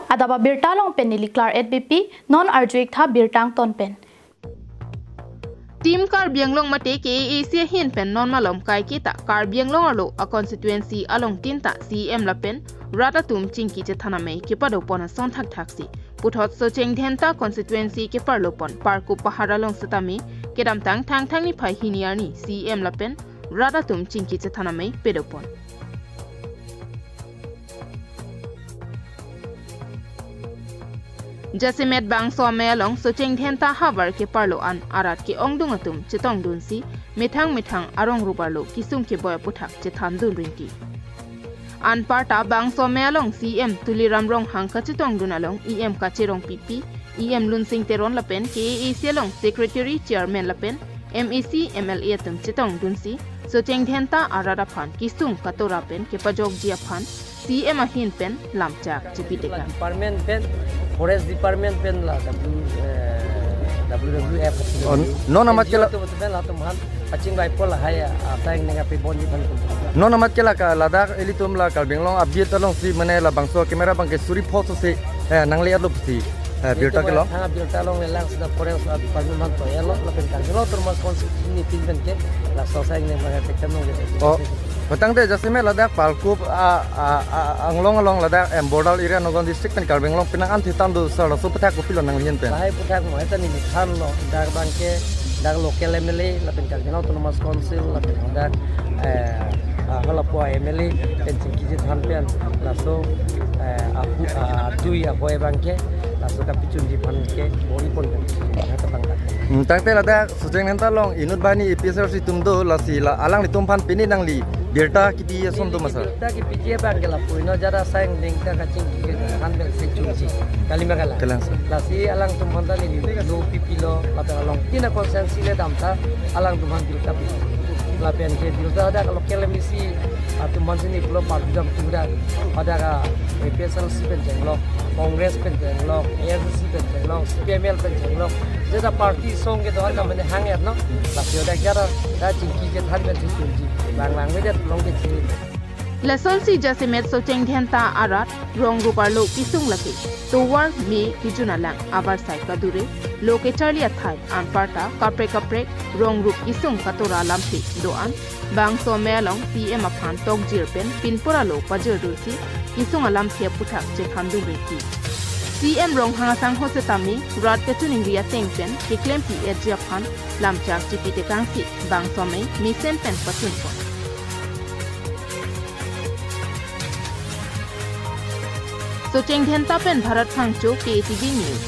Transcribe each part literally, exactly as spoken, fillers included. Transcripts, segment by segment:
Adap abirta along pen neli Klar et B P, non arju-ik tha birta angton pen. Team Karbi Anglong mate K A A C ahin pen non malom kaiketa Karbi Anglong arlo a constituency along tinta C E M lapen rat atum chingki chethan amei kepado pon ason thakthaksi puthot Socheng Dhenta constituency keparlo pon Parkup Pahar along setame kedamtang Thangthang niphai hini arni C E M lapen rat atum chingki chethan amei pado pon. Jasemet bangso amei along Socheng Dhenta havar keparlo an arat ke-ongdung atum chetongdunsi methang methang arong rup arlo kesung keboi aputhak chethandun rinti. Anparta bangso amei along C E M Tuliram Ronghang kachetongdun along E M Kache Rongpipi, E M Lunsing Teron lapen K A A C along Secretary, Chairman lapen M A C, M L A atum chetongdunsi Socheng Dhenta arat aphan kesung katora pen kepajokji aphan C E M ahin pen lamchak chepitekang. Department pen, Forest Department pen la W, eh, W W F. Oh, non amat ke la- N G O atum pen latum aphan pachingvai pon lahai asai ning api bonji aphan tum. Non amat ke la ka ladak ilitum la Karbi Anglong abirta alongsi mane labangso camera abangke suri phoso si, eh, nangle-etlo pusi, eh, birta kelong. Thang abirta along lelang sida Forest Department aphan toilo lapen Karbi Anglong Autonomous Council ni tin pen ke laso asai ning abang attack nanglo. Oh, petang te jasemet ladak Parkup a, a, a, Anglong along ladak em border area Nagaon district pen Karbi Anglong penang an thitan do sir, laso aputhak kopilo nangli ahin pen? Lahai aputhak mo, eta neli thanlo, dak abangke dak local M L A lapen Karbi Anglong Autonomous Council lapen dak, eh, ah, halapu M L A pen chingki chethan pen laso, eh, ahu, ah, dui ahoi abangke laso kapachunji aphan ke bor-i pon pen, eh, kapangdak. Hmm, tangte ladak Socheng Dhenta along inut banghini A P H L C atum do, lasi la alanglitum aphan pini nangli birta kepi ason do ma sir? Birta kepiji abangke lapu-ino jara asai ning ta kachingki chethan pen si chunji. Kalima kala. Kalang sir. Lasi alangtum aphan ta neli lo pipilo, lapen along tina constituency le damta alangtum aphan birta pi. Lapen ke birta hadak local M A C atum aphan si neli pulo party jam tum dak. Hadak A P H L C pen chenglok, Congress pen chenglok, A S D C pen chenglok, C P I M L pen chenglok, jeta party asong kedo-an ta mane hang-etlo. Lasi hadak jara ta chingki chethan pen si chunji. Lang lang medet long ke chini. Lasonsi jasemet Socheng Dhenta arat rong rup arlo kesung lake tovar me kejun alang avarsai kadure, lo kecharli athai anparta kaprek kaprek rong rup kesung katora lamthe do-an bangso amei along C E M aphan tokjir pen pinpur alo pajirdunsi kesung alamthe aputhak chethandun rinti. C E M Ronghang asangho setame rat kachiningri ateng pen keklempi-etji aphan lamchak chepitekangsi bangso amei mesen pen pachunpon. Socheng Dhenta pen Bharat Phangcho, K A T V News.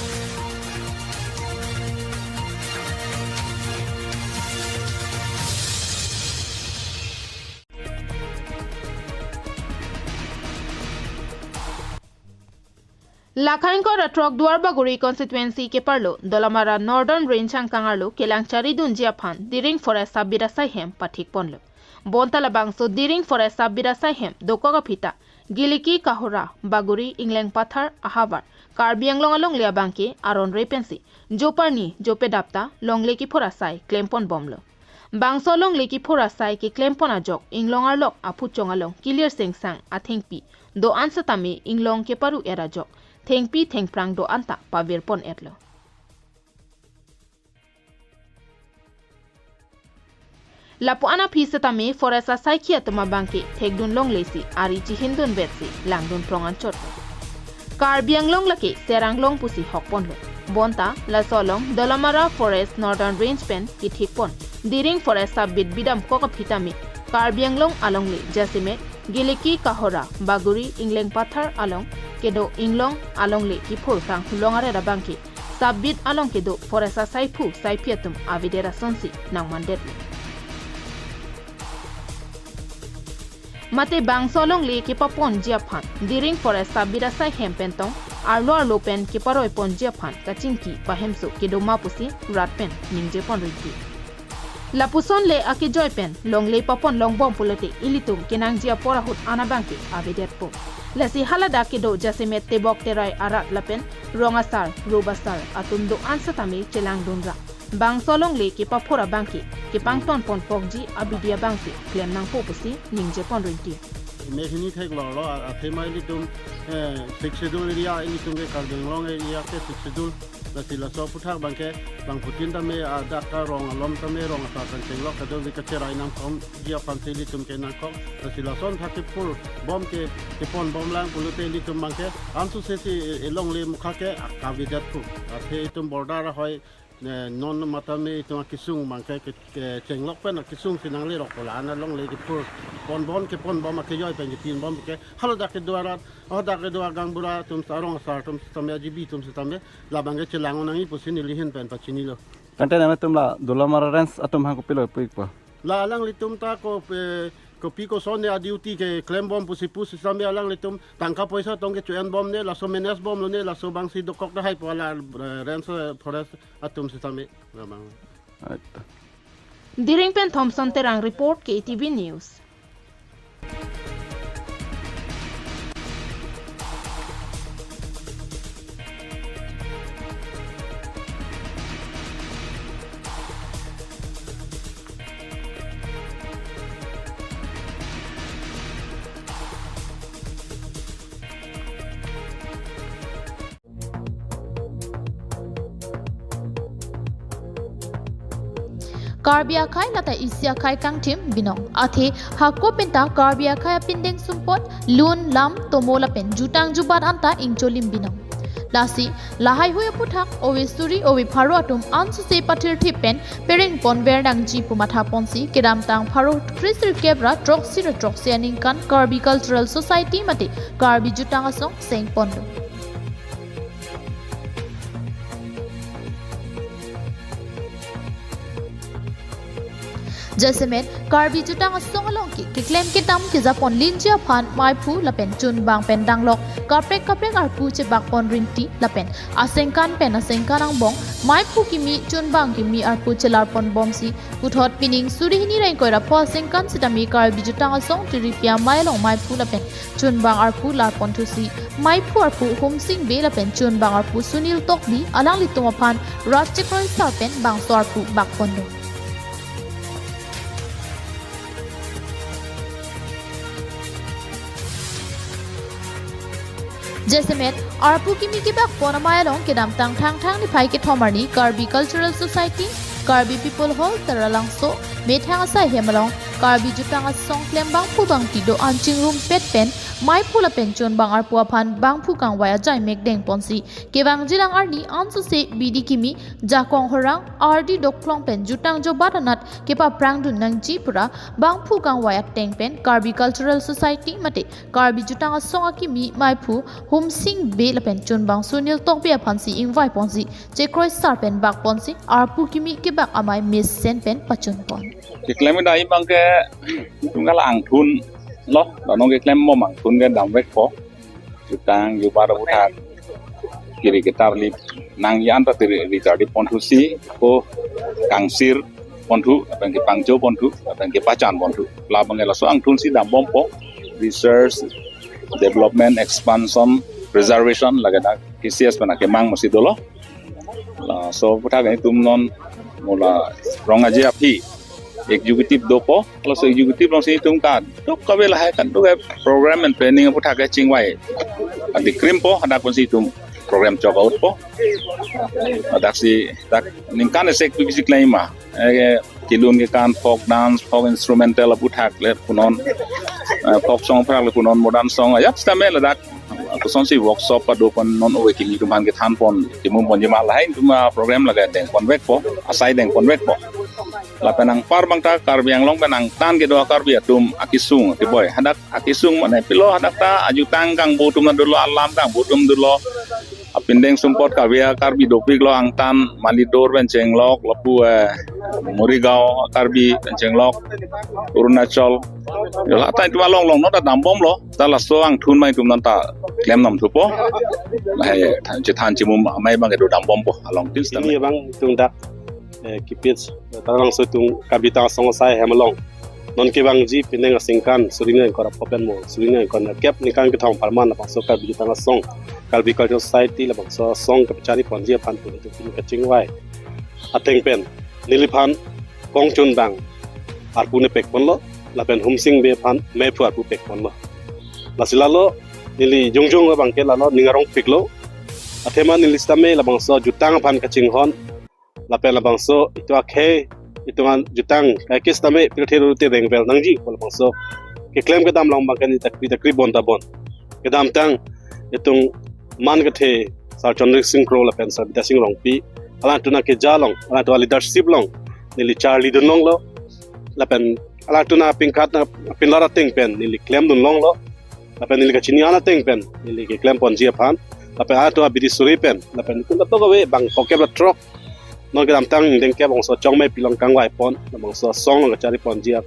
Lakhain kor atrok Duarbagori constituency keparlo Dolamara Northern Range angkang arlo kelang charidunji aphan Diring Forest Sub-Beat asai hem pathikponlo. Bonta labangso Diring Forest Sub-Beat asai hem dokok aphi ta Giliki, Kahora, Bagori, Inglengpathar ahavar Karbi Anglong alongle abangke aron re pensi joparni jopedap ta longle kiphur asai klemponbomlo. Bangso longle kiphur asai keklempon ajok inglong arlok aphuchong along kilir sengsang athengpi do-an setame inglong keparu-et ajok thengpi thengphrang do-an ta pavirpon-etlo. Lapu-an aphi setame forest asaikhi atum abangke thekdun longlesi ari chihindunvetsi langdun prong anchot. Karbi Anglong lake Serang Long pusi hokponlo. Bonta laso along Dolamara Forest Northern Range pen kethikpon Diring Forest Sub-Beat bidamkok aphi tame Karbi Anglong alongle jasemet Giliki, Kahora, Bagori, Inglengpathar along kedo inglong alongle kiphur kanghu long aret abangke Sub-Beat along kedo forest asaiphu saiphi atum avedet asonsi nangmandetlo. Mate bangso alongle kepaponji aphan Diring Forest Sub-Beat asai hem pentong arlo arlo pen keparoiponji aphan kachingki pahemso kedo ma pusi rat pen ningjeponrinti. Lapuson le akejoi pen longle papon longbom pulote ilitum kenangji apor ahut an abangke avedetpo. Lasi haladak kedo jasemet tebok terai arat lapen rong asar, rup asar atum do-an setame chelangdunra bangso alongle kepaphur abangke kepangtonponpokji abidi abangke klem nangpo pusi ningjeponrinti. Mekhini theklonglo, a-, athema ilitum, eh, Sixth Schedule area, ilitum ke Karbi Anglong area ke Sixth Schedule. Lasi laso aputhak abangke, bangphutin tame, adak arong alom tame, rong asar pen chenglok kedo, vi kacherai nangkokji aphansi ilitum ke nangkok. Lasi lason thak kepur bom ke, kepon bomlang pulote ilitum abangke, ansose si, eh, longle mukha ke, akavedetpo. Athe itum border ahoi, eh, non matame itum akesung abangke, ke, kechenglok pen akesung si nanglerok pola, ana longle kepur pon bom, kepon bom akejoi pen kepin bom ke, haladak kedo arat, oh, dak kedo agaonbura atum, arong asar atum sitame, G B atum sitame, labangke chelang-o nangji pusi neli ahin pen pachinilo. Tangte nanglitum la Dolamara Range atum aphan kopilo pu-ikpo? La alanglitum ta ko, eh, kopi koson ne a-duty keklem bom pusi pu sitame alanglitum tangka poisa tong kecho-en bom ne, laso manage bomlo ne, laso abangsi dokok tahai pu la, eh, range, eh, forest atum sitame. Labang. Right. Diring pen Thompson Terang report, K T V News. Karbi akhei lata isi akhei kangthim binong. Athe hako penta Karbi akhei apindeng sumpot, lun, lam, tomo lapen jutang jubat anta ingcholim binong. Lasi lahaihui aputhak ove suri ove pharo atum ansose pathirthip pen pereng ponver nangji pu matha ponsi kedamtang pharo kresirkep ra throksi ra throksi aningkan Karbi Cultural Society mate Karbi Jutang Asong seng ponlo. Jasemet Karbi Jutang Asong along ke keklem kedam kejapon linji aphan maiphu lapen chunbang pen danglok kaprek kaprek arpu chebakpon rinti lapen asengkan pen asengkan angbong maiphu kimi chunbang kimi arpu chelarpon bomsi puthot pining suri hini ra ingkoi ra pho asengkan sitame Karbi Jutang Asong Tiripia amei along maiphu lapen chunbang arpu larponthusi, maiphu arpu Humsing Bey lapen chunbang arpu Sunil Tokbi alanglitum aphan rat chekroisar pen bangso arpu bakponlo. Jasemet arpu kimi kebakpon amei along kedamtang Thangthang niphai kethom arni Karbi Cultural Society, Karbi People Hall, Taralangso, methang asai hem along Karbi Jutang Asong klembangphu bangti do-an chingrumpet pen maiphu lapen chunbang arpu aphan bangphu kangvai ajaimek dengponsi kevangjilang arni ansose bidi kimi, jakong horang, ardi dokplong pen jutang jobat anat kepaprangdun nangji pura bangphu kangvai ateng pen Karbi Cultural Society mate Karbi Jutang Asong akimi maiphu Humsing Bey lapen chunbang Sunil Tokbi aphansi ingvaiponsi chekroisar pen bakponsi arpu kimi kebak amei mesen pen pachunpon. Keklem kedai abangke tunggal angthun lo, la non keklem bom angthun ke damvekpo. Jutang jubat aputhak kiri ketarlip nangji anta tiri ketarlip ponthusi ko kangsir ponthu, lapen kepangcho ponthu, lapen kepachan ponthu. Labangke laso angthunsi dambompo. Research, development, expansion, preservation, lake dak K C S pen akemang masi dolo. Laso aputhak itum non mo la rong aje aphi executive dopo, laso executive alongsi itum kadokave lahai kadokave program and planning aputhak kechingvai adikrimpo, hadak pensi itum program chok outpo. Hadaksi dak ningkan esek pi bisi klem ma. Eh, kelun kekan, folk dance, folk instrumental aputhak le punon, eh, folk song aputhak le punon, modern song ajat sitame ladak kosonsi workshop padopon non ove kimi atum aphan kethanpon, chimumponji ma lahai atum aprogram lake dengponvekpo, asai dengponvekpo. Lapen anpar abangta Karbi Anglong pen angtan kedo Karbi atum akesung keboi. Hadak akesung mane pilo, hadak ta ajutang kangbo atum dolo, alam kangbo atum dolo. Apindeng sumpot kave Karbi dopiklo, angtan Malidor pen chenglok, lapu, eh, Morigaon Karbi pen chenglok, Arunachal. Yo, la ta itum along long non ta dambomlo, ta laso angthun ma itum non ta klem nam thupo. Lahai chethan chimum amei abangke do dambompo along tin sitame. Pini abang itum dak, eh, kipis, Taralangso itum Karbi Jutang Asong asai hem along non kevangji pining aningkan suri ingkoi ra pho pen mo suri ingkoi ra kep ningkan kethom apharman labangso Karbi Jutang Asong, Karbi Cultural Society labangso asong kepachari ponji aphan pu itum kachingvai ateng pen neliphan kong chunbang arpu nepekponlo, lapen Humsing Bey aphan maiphu arpu pekponlo. Lasi lalo neli jongjong abang ke lalo ning arongpiklo. Athema neli sitame labangso jutang aphan kachinghon, lapen labangso itum akhei, itum an jutang kaikis tame pirthe rute dengvel nangji pu labangso keklem kedam along abang ke neli takri takri bon ta bon. Kedamtang itum man kethe Sar Chandra Singh Kro lapen Sar Bidya Singh Rongpi, alangtum akeja along, alangtum aleadership along neli charlidun longlo. Lapen alangtum apingkhat na pinlar ateng pen neli klemdun longlo. Lapen neli kachini an ateng pen neli keklem ponji aphan, lapen alangtum abidi suri pen, lapen itum kadokave bang phongkep ra throk, non kedamtang dengkep bangso Chongmei pilong kangvai pon, labangso asong along kachari ponji ap,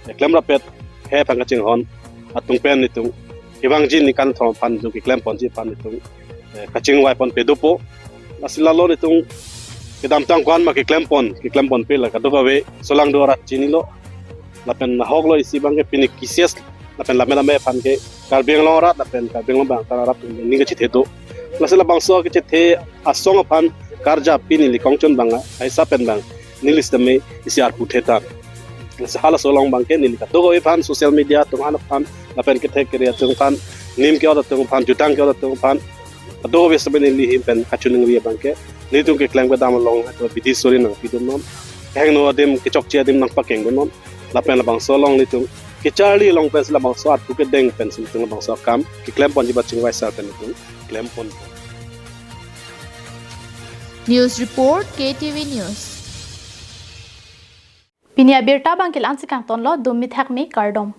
eh, klem rapet, he aphan kachinghon atum pen itum kevangji ningkan thom aphan itum keklem ponji aphan itum, eh, kachingvai ponpe dopo. Lasi lalo nelitum kedamtang ko-an ma keklem pon, keklem ponpe la kadokave solangdo arat chinilo. Lapen nahoklo isi abang ke pini kises lapen lame lame aphan ke Karbi Anglong arat lapen Karbi Anglong abang arat ning kachethe do. Lasi labangso kachethe asong aphan karjapi neli kongchon abang, aisa pen abang neli sitame isi arpu thetan. Lasi halaso along abang ke neli kadokave aphan, social media atum an aphan, lapen kethek kere atum aphan, nim ke-ot atum aphan, jutang ke-ot atum aphan, kadokave sitame neli ahin pen kachiningri abang ke, nelitum keklem kedam along atum abidi suri nangpidun non, kehingno adim, kechokche adim nangpakengdun non. Lapen labangso along nelitum kecharli along pensi labangso arpu kedeng pensi nelitum labangso akam keklem ponji ba chingvai sar pen nelitum klem pon. News report, K T V News. Pini abirta abang ke la-ansi kangtonlo, dum mithak me kardom.